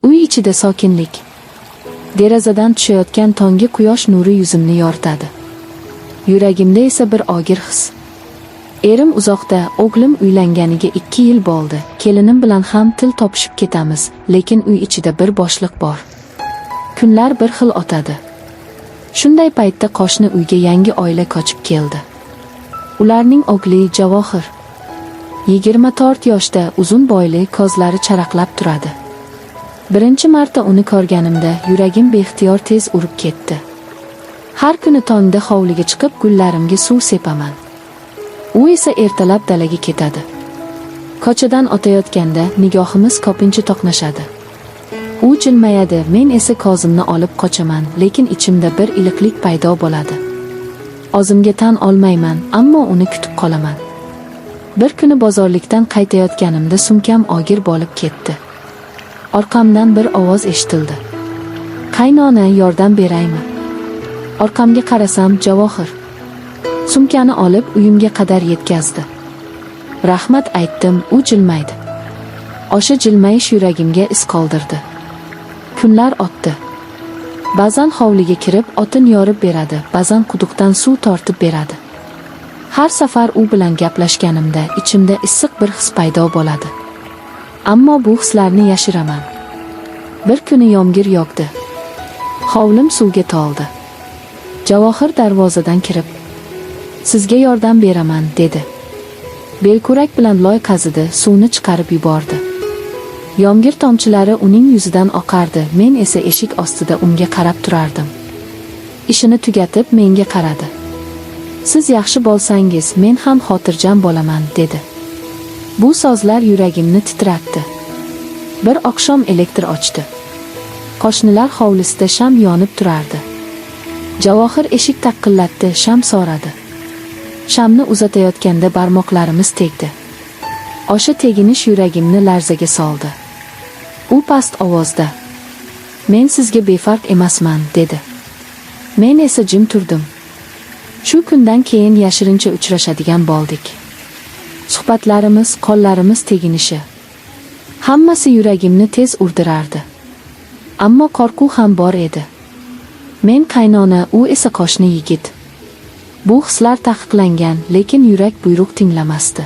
Uy ichida sokinlik. Derazadan tushayotgan tonggi quyosh nuri yuzimni yoritadi. Yuragimda esa bir og'ir his. Erim uzoqda, o'g'lim uylanganiga 2 yil bo'ldi. Kelinim bilan ham til topishib ketamiz, lekin uy ichida bir bo'shliq bor. Kunlar bir xil o'tadi. Shunday paytda qo'shni uyga yangi oila ko'chib keldi. Ularning o'g'li Javohir. 24 yoshda, uzun bo'yli, ko'zlari charaqlab turadi. Birinchi marta uni ko'rganimda yuragim beixtiyor tez urib ketdi. Har kuni tongda hovliga chiqib gullarimga suv sepaman. U esa ertalab dalaga ketadi. Ko'chadan o'tayotganda nigohimiz ko'pincha to'qnashadi. U jilmayadi, men esa ko'zimni olib qochaman, lekin ichimda bir iliqlik paydo bo'ladi. O'zimga tan olmayman, ammo uni kutib qolaman. Bir kuni bozorlikdan qaytayotganimda sumkam og'ir bo'lib ketdi. Orqamdan bir ovoz eshitildi. "Qaynona, yordam beraymi?" Orqamga qarasam, Javohir. Sumkani olib uyimga qadar yetkazdi. Rahmat aytdim, u jilmaydi. O'sha jilmayish yuragimga iz qoldirdi. Kunlar o'tdi. Ba'zan hovliga kirib o'tin yorib beradi, ba'zan quduqdan suv tortib beradi. Har safar u bilan gaplashganimda ichimda issiq bir his paydo bo'ladi. Ammo bu hislarni yashiraman. Bir kuni yomg'ir yog'di. Hovlim suvga to'ldi. Javohir darvozadan kirib, "Sizga yordam beraman", dedi. Belkurak bilan loy qazidi, suvni chiqarib yubordi. Yomg'ir tomchilari uning yuzidan oqardi, men esa eshik ostida unga qarab turardim. Ishini tugatib menga qaradi. "Siz yaxshi bo'lsangiz, men ham xotirjam bo'laman", dedi. Bu so'zlar yuragimni titratdi. Bir oqshom elektr o'chdi. Qo'shnilar hovlisida sham yonib turardi. Javohir eshik taqillatdi, sham so'radi. Shamni uzatayotganda barmoqlarimiz tegdi. O'sha teginish yuragimni larzaga soldi. U past ovozda: "Men sizga befarq emasman", dedi. Men esa jim turdim. Shu kundan keyin yashirincha uchrashadigan bo'ldik. Suhbatlarimiz, qo'llarimiz teginishi. Hammasi yuragimni tez urdirardi. Ammo qo'rquv ham bor edi. Men qaynona, u esa qo'shni yigit. Bu hislar taqiqlangan, lekin yurak buyruq tinglamasdi.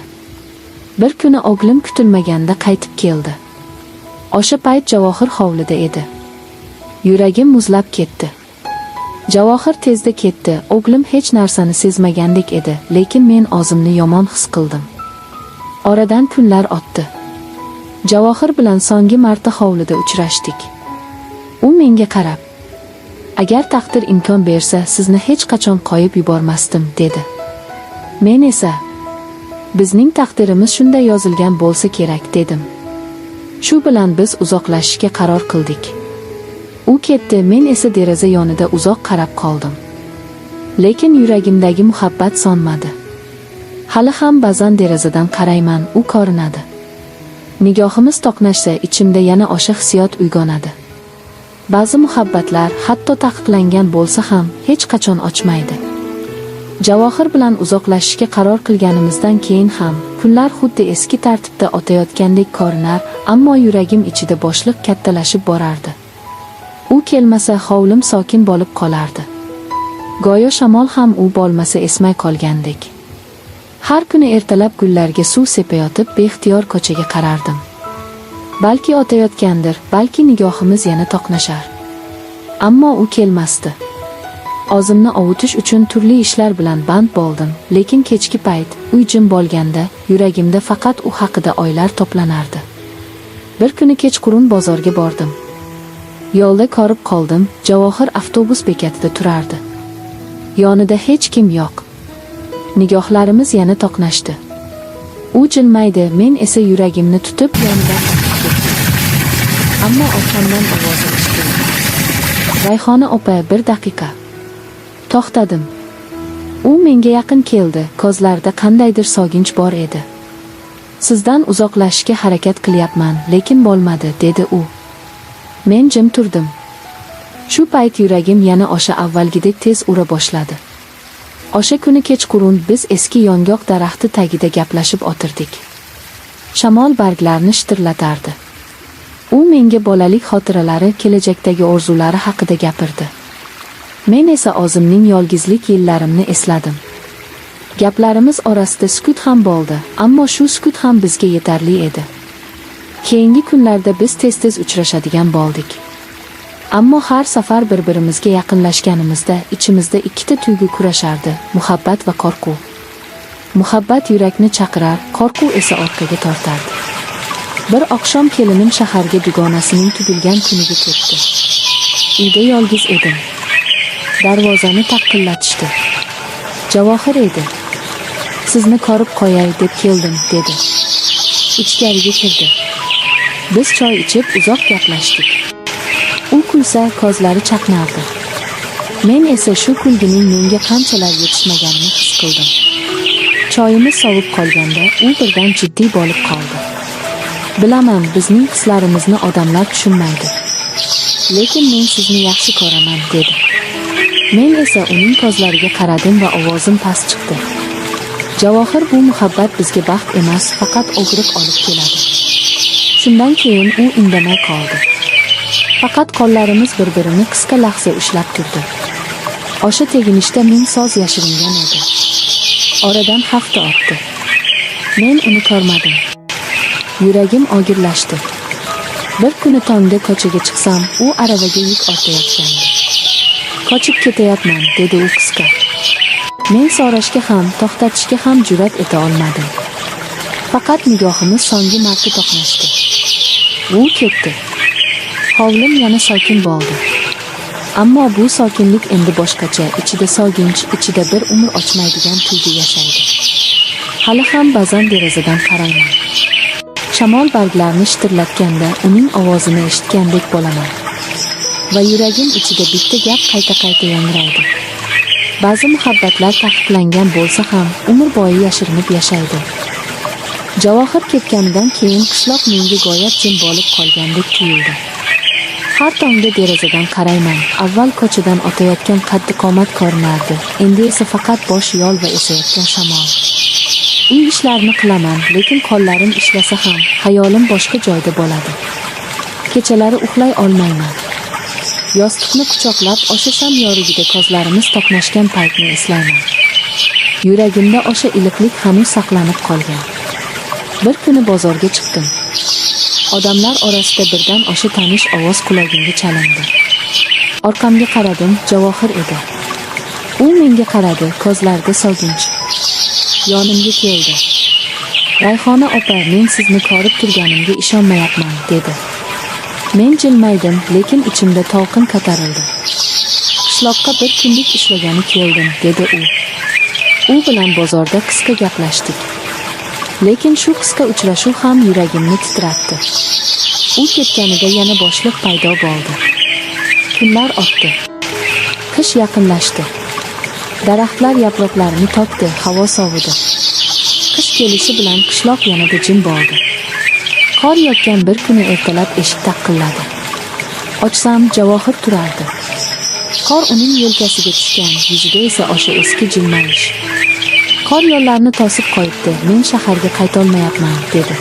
Bir kuni o'g'lim kutilmaganda qaytib keldi. O'sha payt Javohir hovlida edi. Yuragim muzlab ketdi. Javohir tezda ketdi. O'g'lim hech narsani sezmagandek edi, lekin men o'zimni yomon his qildim. Oradan kunlar o'tdi. Javohir bilan so'nggi marta hovlida uchrashdik. U menga qarab, "Agar taqdir imkon bersa, sizni hech qachon qo'yib yubormasdim", dedi. Men esa, "Bizning taqdirimiz shunday yozilgan bo'lsa kerak", dedim. Shu bilan biz uzoqlashishga qaror qildik. U ketdi, men esa deraza yonida uzoq qarab qoldim. Lekin yuragimdagi muhabbat so'nmadi. Hali ham ba'zan derazadan qarayman, u ko'rinadi. Nigohimiz to'qnashsa, ichimda yana o'sha hissiyot uyg'onadi. Ba'zi muhabbatlar hatto taqiqlangan bo'lsa ham hech qachon o'chmaydi. Javohir bilan uzoqlashishga qaror qilganimizdan keyin ham kunlar xuddi eski tartibda o'tayotgandek ko'rinar, ammo yuragim ichida bo'shliq kattalashib borardi. U kelmasa, hovlim sokin bo'lib qolardi. Go'yo shamol ham u bo'lmasa esmay qolgandek. Har kuni ertalab gullarga suv sepayotib beixtiyor ko'chaga qarardim. Balki o'tayotgandir, balki nigohimiz yana to'qnashar. Ammo u kelmasdi. O'zimni ovutish uchun turli ishlar bilan band bo'ldim, lekin kechki payt, uy jim bo'lganda, yuragimda faqat u haqida o'ylar to'planardi. Bir kuni kechqurun bozorga bordim. Yo'lda ko'rib qoldim, Javohir avtobus bekatida turardi. Yonida hech kim yo'q. Nigohlarimiz yana to'qnashdi. U jilmaydi, men esa yuragimni tutib yonidan o'tib ketdim. Ammo orqamdan ovozi eshitildi. "Rayhona opa, bir daqiqa." To'xtadim. U menga yaqin keldi, ko'zlarida qandaydir soginch bor edi. "Sizdan uzoqlashishga harakat qilyapman, lekin bo'lmadi", dedi u. Men jim turdim. Shu payt yuragim yana o'sha avvalgidek tez ura boshladi. O'sha kuni kechqurun biz eski yong'oq daraxti tagida gaplashib o'tirdik. Shamol barglarni shitirlatardi. U menga bolalik xotiralari, kelajakdagi orzulari haqida gapirdi. Men esa o'zimning yolg'izlik yillarimni esladim. Gaplarimiz orasida sukut ham bo'ldi, ammo shu sukut ham bizga yetarli edi. Keyingi kunlarda biz tez-tez uchrashadigan bo'ldik. Ammo har safar bir-birimizga yaqinlashganimizda ichimizda ikkita tuyg'u kurashardi: muhabbat va qo'rquv. Muhabbat yurakni chaqirar, qo'rquv esa orqaga tortardi. Bir oqshom kelinim shaharga dugonasining tug'ilgan kuniga ketdi. Uyda yolg'iz edim. Darvozani taqillatishdi. Javohir edi. "Sizni ko'rib qo'yay deb keldim", dedi. Ichkariga kirdi. Biz choy ichib uzoq gaplashdik. U kulsa, ko'zlari chaqnardi. Men esa shu kulgining menga qanchalar yetishmaganini his qildim. Choyimiz sovib qolganda u birdan jiddiy bo'lib qoldi. "Bilaman, bizning hislarimizni odamlar tushunmaydi. Lekin men sizni yaxshi ko'raman", dedi. Men esa uning ko'zlariga qaradim va ovozim past chiqdi. "Javohir, bu muhabbat bizga baxt emas, faqat og'riq olib keladi." Shundan keyin u indamay qoldi. Faqat qo'llarimiz bir-birini qisqa lahza ushlab turdi. O'sha teginishda ming so'z yashiringan edi. Oradan hafta o'tdi. Men uni ko'rmadim. Yuragim og'irlashdi. Bir kuni tongda ko'chaga chiqsam, u aravaga yuk ortayotgandi. "Ko'chib ketayapman", dedi u qisqa. Men so'rashga ham, to'xtatishga ham jur'at eta olmadim. Faqat nigohimiz so'nggi marta to'qnashdi. U ketdi. Hovlim yana sokin bo'ldi. Ammo bu sokinlik endi boshqacha, ichida soginch, ichida bir umr o'chmaydigan tuyg'u yashaydi. Hali ham ba'zan derazadan qarayman. Shamol barglarni shitirlatganda uning ovozini eshitgandek bo'laman. Va yuragim ichida bitta gap qayta-qayta yangraydi. Ba'zi muhabbatlar taqiqlangan bo'lsa ham, umr bo'yi yashirinib yashaydi. Javohir ketganidan keyin qishloq menga go'yo jim bo'lib qolgandek tuyuldi. Har tongda derazadan qarayman. Avval ko'chadan o'tayotgan qaddi qomat ko'rinardi. Endi esa faqat bo'sh yo'l va esayotgan shamol. Uy ishlarini qilaman, lekin qo'llarim ishlasa ham, xayolim boshqa joyda bo'ladi. Kechalari uxlay olmayman. Yostiqni quchoqlab, o'sha sham yorug'ida ko'zlarimiz to'qnashgan paytni eslayman. Yuragimda o'sha iliqlik hanuz saqlanib qolgan. Bir kuni bozorga chiqdim. Odamlar orasida birdan o'sha tanish ovoz qulog'imga chalindi. Orqamga qaradim, Javohir edi. U menga qaradi, ko'zlarida soginch. Yonimga keldi. "Rayhona opa, men sizni ko'rib turganimga ishonmayapman", dedi. Men jilmaydim, lekin ichimda to'lqin ko'tarildi. "Qishloqqa bir kunlik ishlagani keldim", dedi u. U bilan bozorda qisqa gaplashdik. Lekin shu qisqa uchrashuv ham yuragimni titratdi. U ketganida yana bo'shliq paydo bo'ldi. Kunlar o'tdi. Qish yaqinlashdi. Daraxtlar yaproqlarini to'kdi, havo sovidi. Qish kelishi bilan qishloq yanada jim bo'ldi. Qor yoqqan bir kuni ertalab eshik taqilladi. Ochsam, Javohir turardi. Qor uning yelkasiga tushgan, yuzida esa o'sha eski jilmayish. "Qor yo'llarni to'sib qo'yibdi, men shaharga qaytolmayapman", dedi.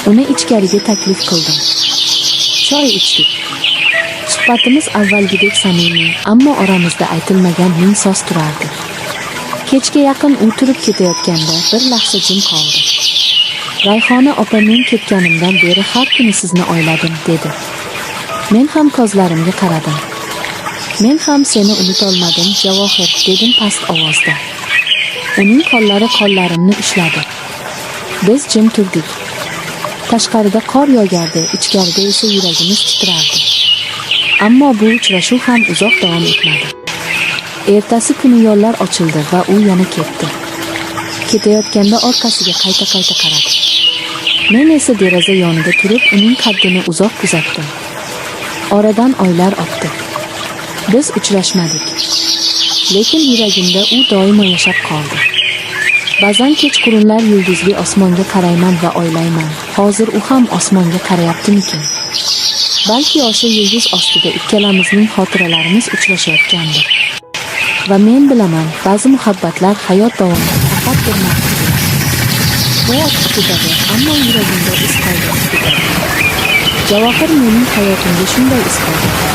Uni ichkariga taklif qildim. Choy ichdik. Suhbatimiz avvalgidek samimiy, ammo oramizda aytilmagan ming so'z turardi. Kechga yaqin u turib ketayotganda bir lahza jim qoldi. "Rayhona opa, men ketganimdan beri har kuni sizni o'yladim", dedi. Men ham ko'zlarimga qaradim. "Men ham seni unutolmadim, Javohir", dedim past ovozda. Uning qo'llari qo'llarimni ushladi. Biz jim turdik. Tashqarida qor yog'ardi, ichkarida esa yuragimiz titrardi. Ammo bu uchrashuv ham uzoq davom etmadi. Ertasi kuni yo'llar ochildi va u yana ketdi. Ketayotganda orqasiga qayta-qayta qaradi. Men esa deraza yonida turib, uning qaddini uzoq kuzatdim. Oradan oylar o'tdi. Biz uchrashmadik. Lekin yuragimda u doimo yashab qoldi. Ba'zan kechqurunlar yulduzli osmonga qarayman va o'ylayman, hozir u ham osmonga qarayaptimikin? Balki o'sha yulduz ostida ikkalamizning xotiralarimiz uchrashayotgandir. Va men bilaman, ba'zi muhabbatlar hayot davomida faqat bir marta keladi. U o'tib ketadi, ammo yuragingda iz qoldirib ketadi. Javohir mening hayotimga shunday iz qoldirdi.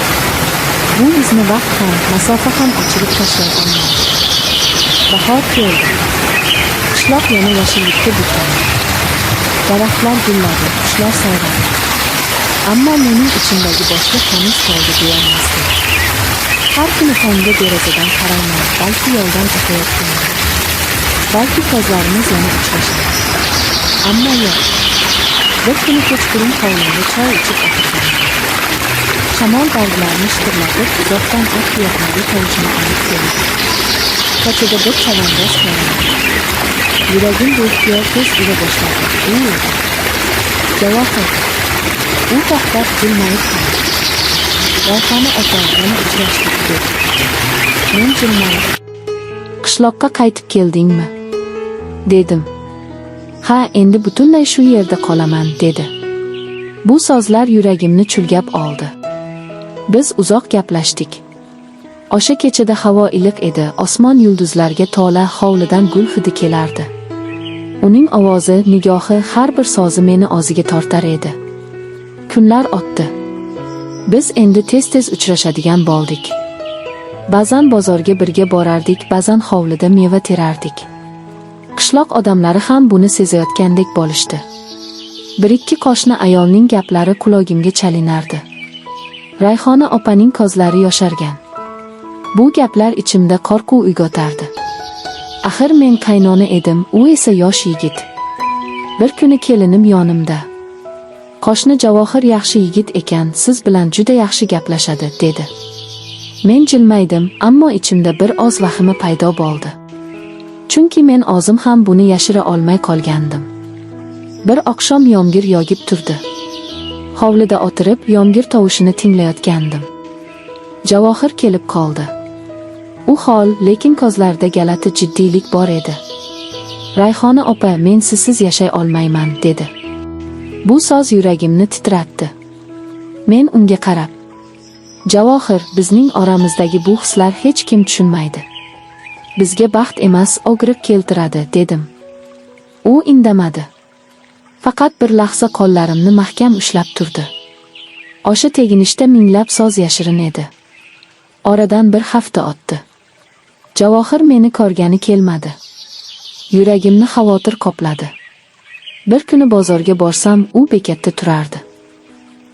Bu izni vaqt ham, masofa ham o'chirib tashlay olmaydi. Bahor keldi. Qishloq yana yashillikka burkandi. Daraxtlar gulladi, qushlar sayradi. Ammo mening ichimdagi bo'shliq hanuz to'ldi deyolmasdim. Har kuni tongda derazadan qarayman, balki yo'ldan o'tayotgandir. Balki ko'zlarimiz yana uchrashadi. Ammo yo'q. Bir kuni kechqurun hovlimda choy ichib o'tirgandim. Shamol barglarni shitirlatib, uzoqdan ot tuyoqlari tovushini olib keldi. Ko'chada bir chavandoz ko'rindi. Yuragim beixtiyor tez ura boshladi. U edi. Javohir. U to'xtab, jilmayib qoldi. "Rayhona opa, yana uchrashdik", dedi. Men jilmayib, "Qishloqqa qaytib keldingmi?" dedim. "Ha, endi butunlay shu yerda qolaman", dedi. Bu so'zlar yuragimni chulgab oldi. Biz uzoq gaplashdik. O'sha kechada havo iliq edi, osmon yulduzlarga to'la, hovlidan gul hidi kelardi. Uning ovozi, nigohi, har bir so'zi meni o'ziga tortar edi. Kunlar o'tdi. Biz endi tez-tez uchrashadigan bo'ldik. Ba'zan bozorga birga borardik, ba'zan hovlida meva terardik. Qishloq odamlari ham buni sezayotgandek bo'lishdi. Bir ikki qo'shni ayolning gaplari qulog'imga chalinardi. Rayhona opaning ko'zlari yoshargan. Bu gaplar ichimda qo'rquv uyg'otardi. Axir men qaynona edim, u esa yosh yigit. Bir kuni kelinim yonimda, "Qo'shni Javohir yaxshi yigit ekan, siz bilan juda yaxshi gaplashadi", dedi. Men jilmaydim, ammo ichimda bir oz vahima paydo bo'ldi. Chunki men o'zim ham buni yashira olmay qolgandim. Bir oqshom yomg'ir yog'ib turdi. Hovlida o'tirib, yomg'ir tovushini tinglayotgandim. Javohir kelib qoldi. U ho'l, lekin ko'zlarida g'alati jiddiylik bor edi. "Rayhona opa, men sizsiz yashay olmayman", dedi. Bu so'z yuragimni titratdi. Men unga qarab, "Javohir, bizning oramizdagi bu hislar hech kim tushunmaydi. Bizga baxt emas, og'riq keltiradi", dedim. U indamadi. Faqat bir lahza qo'llarimni mahkam ushlab turdi. O'sha teginishda minglab so'z yashirin edi. Oradan bir hafta o'tdi. Javohir meni ko'rgani kelmadi. Yuragimni xavotir qopladi. Bir kuni bozorga borsam, u bekatda turardi.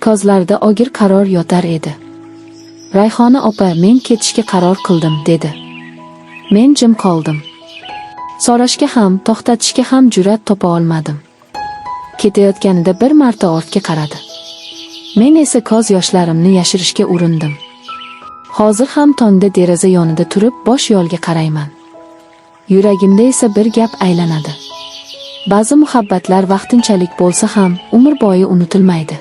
Ko'zlarida og'ir qaror yotar edi. "Rayhona opa, men ketishga qaror qildim", dedi. Men jim qoldim. So'rashga ham, to'xtatishga ham jur'at topa olmadim. Ketayotganida bir marta ortga qaradi. Men esa ko'z yoshlarimni yashirishga urindim. Hozir ham tongda deraza yonida turib, bosh yo'lga qarayman. Yuragimda esa bir gap aylanadi. Ba'zi muhabbatlar vaqtinchalik bo'lsa ham, umr bo'yi unutilmaydi.